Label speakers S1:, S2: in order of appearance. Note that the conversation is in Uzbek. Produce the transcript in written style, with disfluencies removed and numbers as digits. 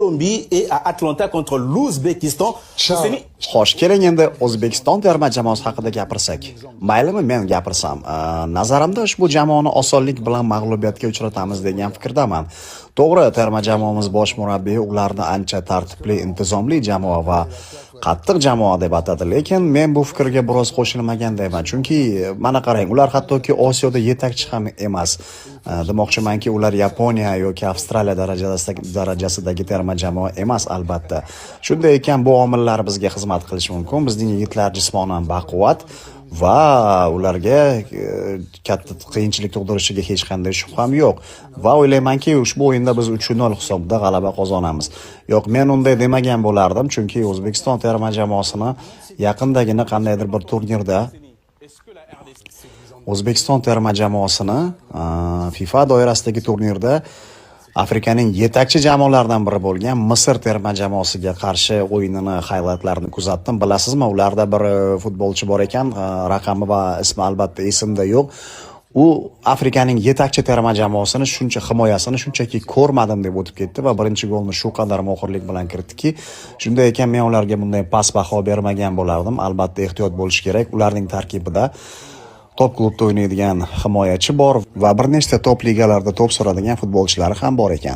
S1: Colombie et à Atlanta contre l'Ouzbékistan.
S2: Ciao.
S3: Xo'sh, keling, endi O'zbekiston terma jamoasi haqida gapirsak. Maylimi, men gapirsam? Nazarimda, ushbu jamoani osonlik bilan mag'lubiyatga uchratamiz degan fikrdaman. To'g'ri, terma jamoamiz bosh murabbiyi ularni ancha tartibli, intizomli jamoa va qattiq jamoa deb atadi, lekin men bu fikrga biroz qo'shilmagandayman, chunki mana qarang, ular hattoki Osiyoda yetakchi ham emas. Demoqchimanki, ular Yaponiya yoki Avstraliya darajasidagi terma jamoa emas, albatta. Shunday ekan, bu omillar bizga xizmat qilishi mumkin. Bizning yigitlar jismonan baquvvat va ularga katta qiyinchilik tug'dirishiga hech qanday shubham yo'q va o'ylaymanki, ushbu o'yinda biz 3-0 hisobida g'alaba qozonamiz. Yo'q, men unday demagan bo'lardim, chunki O'zbekiston terma jamoasini yaqindagina qandaydir bir turnirda, O'zbekiston terma jamoasini FIFA doirasidagi turnirda Afrikaning yetakchi jamoalaridan biri bo'lgan Misr terma jamoasiga qarshi o'yinini highlightlarini kuzatdim. Bilasizmi, ularda bir futbolchi bor ekan, raqami va ismi albatta esimda yo'q. U Afrikaning yetakchi terma jamoasini shuncha himoyasini shunchaki ko'rmadim deb o'tib ketdi va birinchi golni shu qadar mohirlik bilan kiritdiki, shunday ekan, men ularga bunday past baho bermagan bo'lardim. Albatta, ehtiyot bo'lish kerak. Ularning tarkibida top klubda o'ynaydigan himoyachi bor va bir nechta top ligalarda to'p suradigan futbolchilari ham bor ekan.